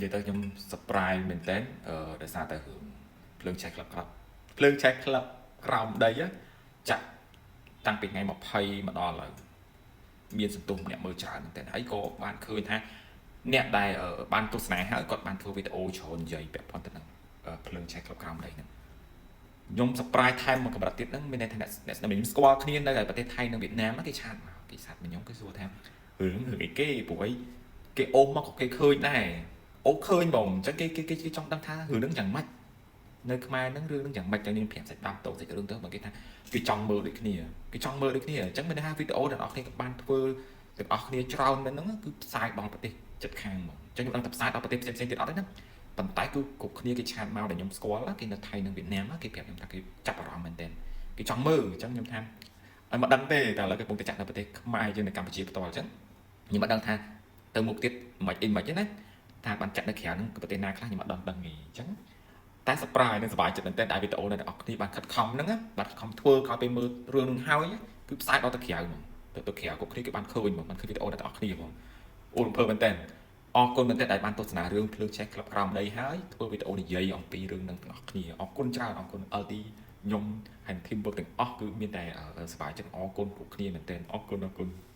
និយាយទៅខ្ញុំ surprise មែនតើដោយសារតែរឿងភ្លើងឆេះក្លឹបក្រោមភ្លើងឆេះក្លឹបក្រោមដីចាក់តាំងពីថ្ងៃ20មកដល់ឥឡូវមានសន្ទុះអ្នកមើលច្រើនមែនតើហើយក៏បានឃើញថាអ្នកដែលបានទស្សនាហើយគាត់បានធ្វើវីដេអូច្រើននិយាយពាក់ព័ន្ធទៅនឹងភ្លើងឆេះក្លឹបក្រោមដីហ្នឹងខ្ញុំ surprise ថែមមកកម្រិតទៀតហ្នឹងមានន័យថាអ្នកអ្នកខ្ញុំស្គាល់គ្នានៅប្រទេសថៃនិងវៀតណាមគេ chat មកគេ chat មកខ្ញុំគេសួរថារឿងរឿងអីគេព្រោះអីគេអូសមកក៏គេឃើញដែរអូឃើញហ្មងអញ្ចឹងគេគេគេចង់ដឹងថារឿងហ្នឹងយ៉ាងម៉េចនៅខ្មែរហ្នឹងរឿងហ្នឹងយ៉ាងម៉េចចឹងខ្ញុំប្រាប់សាច់ដើមតោសាច់រឿងទៅបើគេថាគេចង់មើលដូចគ្នាគេចង់មើលដូចគ្នាអញ្ចឹងមានន័យថាវីដេអូដែលអ្នកនរគ្នាក៏បានធ្វើទាំងអស់គ្នាច្រើនមែនហ្នឹងគឺផ្សាយដល់ប្រទេសជិតខាងហ្មងអញ្ចឹងខ្ញុំដឹងថាផ្សាយដល់ប្រទេសផ្សេងៗទៀតអត់ទេណាប៉ុន្តែគឺគ្រប់គ្នាគេ chat មកដែលខ្ញុំស្គាល់គេនៅថៃនិងវៀតណាមគេប្រាប់ខ្ញុំថាគេចាប់អារម្មណ៍មែនទែនគេចង់មើលអញ្ចឹងខ្ញុំថាឲ្យមកដឹងទេតែឥឡូវគេកំពុងតែចាក់នៅប្រទេសខ្មែរយើងនៅកម្ពុជាផ្ទាល់អញ្ចឹងខ្ញុំមិនដឹងថាទៅមុខទៀតមិនអីមិនទេណាថាបានចាក់នៅក្រៅហ្នឹងប្រទេសណាខ្លះខ្ញុំអត់ដឹងដឹងទេអញ្ចឹងតែ surprise និងសប្បាយចិត្តមែនទែនដែលវីដេអូដែលអ្នកនរគ្នាបានខិតខំហ្នឹងបានខិតខំធ្វើក្រោយពេលមើលរឿងហ្នឹងហើយគឺផ្សាយដល់ទៅក្រៅហ្មងទៅទៅក្រៅគ្រប់គ្នាគេបានឃើញហ្មងបានឃើញវីដេអូដែលអ្នកនរគ្នាហ្មងអូរំភើបមែនទែនអរគុណមែនទែនដែលបានទស្សនារឿងភ្លើងឆេះក្លឹបក្រោមដីហើយធ្វើវីដេអូនិយាយអំពីរឿងហ្នឹងទាំងអស់គ្នាអរគុណច្រើនអរគុណ LD ខ្ញុំហើយ team work ទាំងអស់គឺមានតែសប្បាយចិត្តអរគុណគ្រប់គ្នាមែនទែនអរគុណអរគុណ។